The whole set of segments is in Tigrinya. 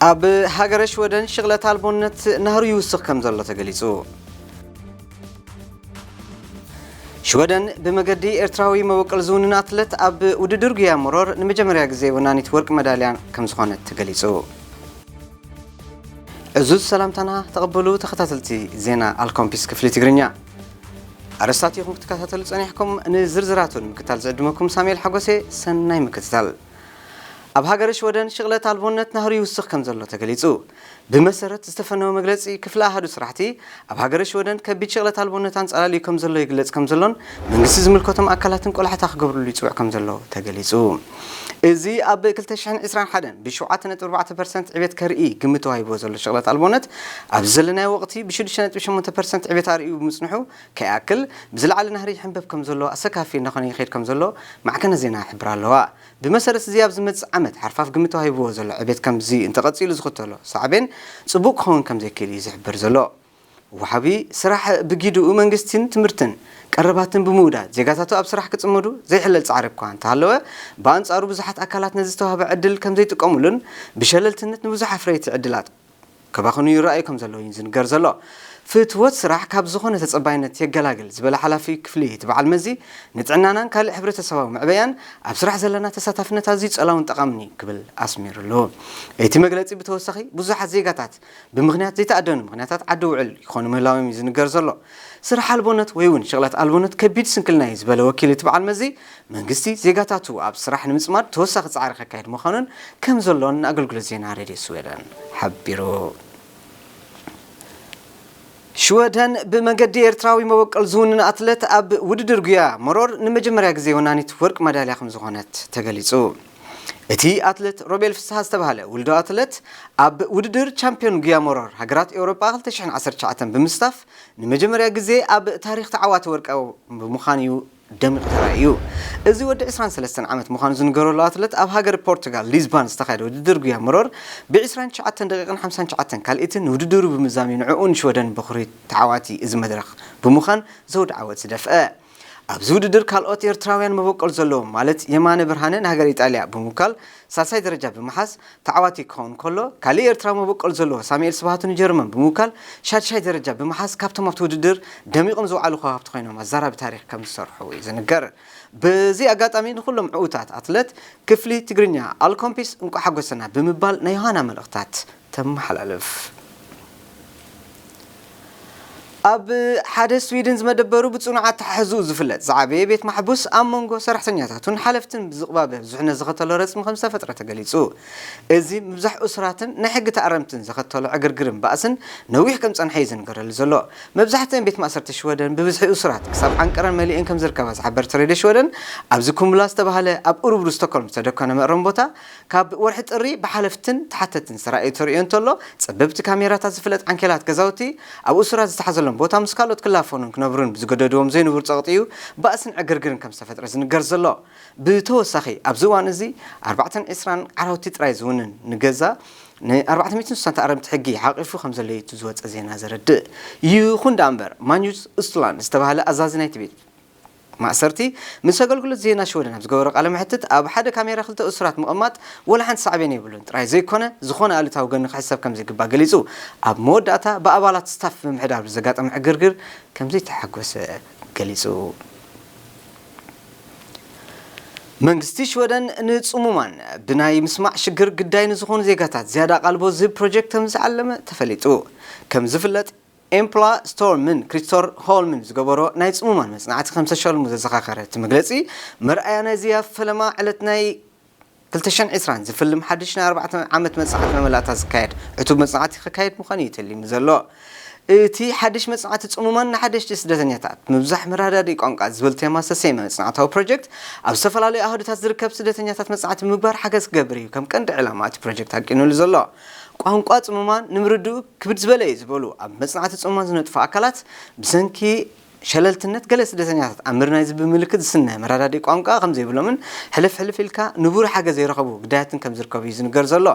ኣብ ሃገረ ሽወደን ሽቕለት ኣልቦነት ናህሩ ይውስኽ ከም ዘሎ ተገሊጹ። ሽወደን ብመገዲ ኤርትራዊ መበቆል ዝውንን ኣትለት ኣብ ውድድር ጉያ መሮር ንመጀመርያ ግዜ ወናኒት ወርቂ መዳልያ ከም ዝኾነት ተገሊጹ። ዕዙዝ ሰላምታና ተቐበሉ ተኸታተልቲ ዜና ኣልኮምፒስ ክፍሊ ትግርኛ። ኣርእስታት ኢኹም ክትከታተሉ ጸኒሕኩም። ንዝርዝራቱ ንምክታል ዝዕድመኩም ሳሙኤል ሓጎሴ። ሰናይ ምክትታል። ኣብ ሃገረ ሽወደን ሽቕለት ኣልቦነት ናህሩ ይውስኽ ከም ዘሎ ተገሊጹ። ብመሰረት ዝተፈነወ መግለጺ ክፍሊ ኣሃዱ ስራሕቲ፣ ኣብ ሃገረ ሽወደን ከቢድ ሽቕለት ኣልቦነት ኣንጸላልዩ ከም ዘሎ ይግለጽ ከም ዘሎን መንግስቲ ዝምልከቶም ኣካላትን ቆላሕታ ክገብርሉ ይጽውዕ ከም ዘሎ ተገሊጹ። እዚ ኣብ ክልተ ሽሕን ዕስራን ሓደን ብ ሸውዓተ ነጥቢ ኣርባዕተ ፐርሰንት ዕቤት ከርኢ ግምት ተዋሂብዎ ዘሎ ሽቕለት ኣልቦነት፣ ኣብዚ ዘለናዮ ወቕቲ ብ ሽዱሽተ ነጥቢ ሸሞንተ ፐርሰንት ዕቤት ኣርእዩ ብምጽንሑ ከይኣክል፣ ብዝለዓለ ናህሪ ይሕንበብ ከም ዘሎ ኣሰካፊ እናኾነ ይኸይድ ከም ዘሎ ማዕከናት ዜና ይሕብራ ኣለዋ። ብመሰረት እዚ፣ ኣብ ዝመጽእ ዓመት ሓርፋፍ ግምት ተዋሂብዎ ዘሎ ዕቤት ከምዚ እንተቐጺሉ ዝኽተሎ ሳዕቤን ጽቡቕ ክኸውን ከም ዘይክእል እዩ ዝሕብር ዘሎ። ወሃቢ ስራሕ ብጊድኡ መንግስትን ትምህርትን ቀረባትን ብምውዳድ ዜጋታቱ ኣብ ስራሕ ክጽመዱ ዘይሕለል ጻዕሪ እኳ እንተሃለወ፣ ብኣንጻሩ ብዙሓት ኣካላት ነዚ ዝተዋህበ ዕድል ከም ዘይጥቀሙሉን ብሸለልትነት ንብዙሕ ኣፍረይቲ ዕድላት ከባኽኑ ይረኣዩ ከም ዘለዉ እዩ ዝንገር ዘሎ። ፍትወት ስራሕ ካብ ዝኾነ ተጸባይነት የገላግል ዝበለ ሓላፊ ክፍሊ እቲ በዓል መዚ፣ ንጥዕናናን ካልእ ሕብረተሰባዊ መዕበያን ኣብ ስራሕ ዘለና ተሳታፍነት ኣዝዩ ጸላውን ጠቓምን እዩ ክብል ኣስሚሩሉ። እቲ መግለጺ ብተወሳኺ ብዙሓት ዜጋታት ብምኽንያት ዘይተኣደኑ ምኽንያታት ዓዲ ውዕል ይኾኑ ምህላዎም እዩ ዝንገር ዘሎ። ስራሕ ኣልቦነት ወይ እውን ሽቕለት ኣልቦነት ከቢድ ስንክልና እዩ ዝበለ ወኪል እቲ በዓል መዚ፣ መንግስቲ ዜጋታቱ ኣብ ስራሕ ንምጽማድ ተወሳኺ ጻዕሪ ከካይድ ምዃኑን ከም ዘሎን ንኣገልግሎት ዜና ሬድዮ ስዌደን ሓቢሩ። ሽወደን ብመገዲ ኤርትራዊ መበቆል ዝውንን ኣትለት ኣብ ውድድር ጉያ መሮር ንመጀመርያ ግዜ ወናኒት ወርቂ መዳልያ ከም ዝኾነት ተገሊጹ። እቲ ኣትለት ሮቤል ፍስሃ ዝተባህለ ውልዶ ኣትለት ኣብ ውድድር ቻምፒዮን ጉያ መሮር ሃገራት ኤውሮጳ ክልተ ሽሕን ዓሰርተ ትሽዓተን ብምስታፍ ንመጀመርያ ግዜ ኣብ ታሪኽ ተዓዋቲ ወርቂ ብምዃን እዩ ደሚቑ ተራእዩ። እዚ ወዲ ዕስራን ሰለስተን ዓመት ምዃኑ ዝንገረሉ ኣትለት ኣብ ሃገር ፖርቱጋል ሊዝባን ዝተኻየደ ውድድር ጉያ መሮር ብ ዕስራን ትሽዓተን ደቂቕን ሓምሳን ትሽዓተን ካልኢትን ውድድሩ ብምዛም እዩ ንዕኡ ንሽወደን በኹሪ ተዓዋቲ እዚ መድረኽ ብምዃን ዘውዲ ዓወት ዝደፍአ። ኣብዚ ውድድር ካልኦት ኤርትራውያን መበቆል ዘለዎም ማለት የማነ ብርሃነ ንሃገር ኢጣልያ ብምውካል ሳልሳይ ደረጃ ብምሓዝ ተዓዋቲ ክኸውን ከሎ፣ ካሊእ ኤርትራዊ መበቆል ዘለዎ ሳሙኤል ስብሃቱ ንጀርመን ብምውካል ሻድሻይ ደረጃ ብምሓዝ ካብቶም ኣብቲ ውድድር ደሚቖም ዝወዓሉ ኮኸብቲ ኮይኖም ኣዛራቢ ታሪኽ ከም ዝሰርሑ እዩ ዝንገር። በዚ ኣጋጣሚ ንኹሎም ዕዉታት ኣትለት ክፍሊ ትግርኛ ኣልኮምፒስ እንቋዕ ሓጎሰና ብምባል ናይ ዮሃና መልእኽታት ተመሓላልፍ። ኣብ ሓደ ስዊድን ዝመደበሩ ብጽኑዓት ተሓሕዝኡ ዝፍለጥ ዝዓበየ ቤት ማሕቡስ ኣብ መንጎ ሰራሕተኛታቱን ሓለፍትን ብዝቕባበ ብዙሕነት ዝኸተሎ ረጽሚ ከም ዝተፈጥረ ተገሊጹ። እዚ ምብዛሕ እሱራትን ናይ ሕጊ ተኣረምትን ዘኸተሎ ዕግርግርን ባእስን ነዊሕ ከም ጸንሐ እዩ ዝንገረሉ ዘሎ። መብዛሕትአን ቤት ማእሰርቲ ሽወደን ብብዝሒ እሱራት ክሳብ ዓንቀረን መሊኤን ከም ዝርከባ ዝሓበረት ሬድዮ ሽወደን፣ ኣብዚ ኩምቡላ ዝተባህለ ኣብ ኡሩብሩ ስቶኮልም ዝተደኮነ መእረሚ ቦታ ካብ ወርሒ ጥሪ ብሓለፍትን ተሓተትን ዝተራእየ ተርእዮ እንተሎ፣ ጸበብቲ ካሜራታት ዝፍለጥ ዓንኬላት ገዛውቲ ኣብ እሱራት ዝተሓዘሎም ቦታ ምስ ካልኦት ክላፈኑን ክነብሩን ብዝገደድዎም ዘይንቡር ጸቕጢ እዩ ባእስን ዕግርግርን ከም ዝተፈጥረ ዝንገር ዘሎ። ብተወሳኺ ኣብዚ እዋን እዚ ኣርባዕተን ዕስራን ዓራውቲ ጥራይ ዝውንን ንገዛ ን ኣርባዕተ ሚእትን ስሳን ተኣረምቲ ሕጊ ሓቒፉ ከም ዘሎ እዩ እቲ ዝወጸ ዜና ዘረድእ። ይኹን ደኣ እምበር ማግኑስ ኡስትላንድ ዝተባህለ ኣዛዚ ናይቲ ቤት ማእሰርቲ ምስ ኣገልግሎት ዜና ሽወደን ኣብ ዝገበሮ ቃለ መሕትት፣ ኣብ ሓደ ካሜራ ክልተ እሱራት ምቕማጥ ወላ ሓንቲ ሳዕቤን የብሉን ጥራይ ዘይኮነ፣ ዝኾነ ኣሉታዊ ጎኒ ክሕሰብ ከም ዝግባእ ገሊጹ። ኣብ መወዳእታ ብኣባላት ስታፍ ምምሕዳር ብዘጋጠመ ዕግርግር ከም ዘይተሓጎሰ ገሊጹ። መንግስቲ ሽወደን ንጽሙማን ብናይ ምስማዕ ሽግር ግዳይ ንዝኾኑ ዜጋታት ዝያዳ ኣቓልቦ ዝህብ ፕሮጀክት ከም ዝዓለመ ተፈሊጡ። ከም ዝፍለጥ፣ ኤምፕላ ስቶርምን ክሪስቶር ሆልምን ዝገበሮ ናይ ጽሙማን መጽናዕቲ ከም ዝተሸልሙ ዘዘኻኸረ እቲ መግለጺ፣ መርኣያ ናይዚ ኣብ ፈለማ ዕለት ናይ ክልተ ሽሕን ዕስራን ዝፍልም ሓድሽ ናይ ኣርባዕተ ዓመት መጽናዕቲ መመላእታ ዝካየድ ዕቱብ መጽናዕቲ ክካየድ ምዃኑ እዩ ተሊሙ ዘሎ። እቲ ሓድሽ መጽናዕቲ ጽሙማን ንሓደሽቲ ስደተኛታት ምብዛሕ መረዳድኢ ቋንቋ ዝብል ቴማ ዝተሰየመ መጽናዕታዊ ፕሮጀክት፣ ኣብ ዝተፈላለዩ ኣህዱታት ዝርከብ ስደተኛታት መጽናዕቲ ብምግባር ሓገዝ ክገብር እዩ ከም ቀንዲ ዕላማ እቲ ፕሮጀክት ሃቂኑሉ ዘሎ። ቋንቋ ጽሙማን ንምርድኡ ክብድ ዝበለ እዩ ዝበሉ ኣብ መጽናዕቲ ጽሙማን ዝነጥፉ ኣካላት፣ ብሰንኪ ሸለልትነት ገለ ስደተኛታት ኣብ ምርናይ ዝብል ምልክት ዝስነ መረዳድኢ ቋንቋ ከም ዘይብሎምን ሕልፍ ሕልፍ ኢልካ ንቡር ሓገዝ ዘይረኸቡ ግዳያትን ከም ዝርከቡ እዩ ዝንገር ዘሎ።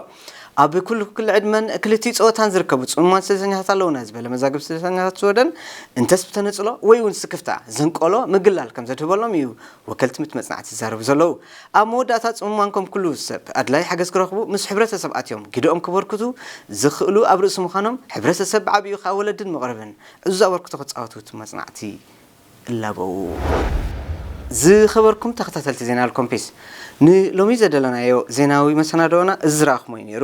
ኣብ ኩሉ ክሊ ዕድመን ክልቲኡ ጸወታን ዝርከቡ ጽሙማት ስደተኛታት ኣለውና ዝበለ መዛግብ ስደተኛታት ስወደን፣ እንተስ ብተነጽሎ ወይ እውን ስክፍታ ዘንቀሎ ምግላል ከም ዘድህበሎም እዩ ወከልቲ ምት መጽናዕቲ ዝዛረቡ ዘለዉ። ኣብ መወዳእታ ጽሙማን ከም ኩሉ ሰብ ኣድላይ ሓገዝ ክረኽቡ ምስ ሕብረተሰብ ኣትዮም ግደኦም ክበርክቱ ዝኽእሉ ኣብ ርእሲ ምዃኖም፣ ሕብረተሰብ ብዓቢኡ ከኣ ወለድን መቕርብን ዕዙዝ ኣበርክቶ ክጻወቱ እቲ መጽናዕቲ እላበው። ዝኸበርኩም ተኸታተልቲ ዜና ኣልኮምፒስ፣ ንሎሚ ዘደለናዮ ዜናዊ መሰናዶና እዚ ዝረኣኹሞ እዩ ነይሩ።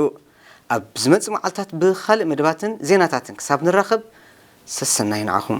ኣብ ዝመጽእ መዓልታት ብኻልእ መደባትን ዜናታትን ክሳብ ንራኸብ፣ ሰሰናይ ንዓኹም።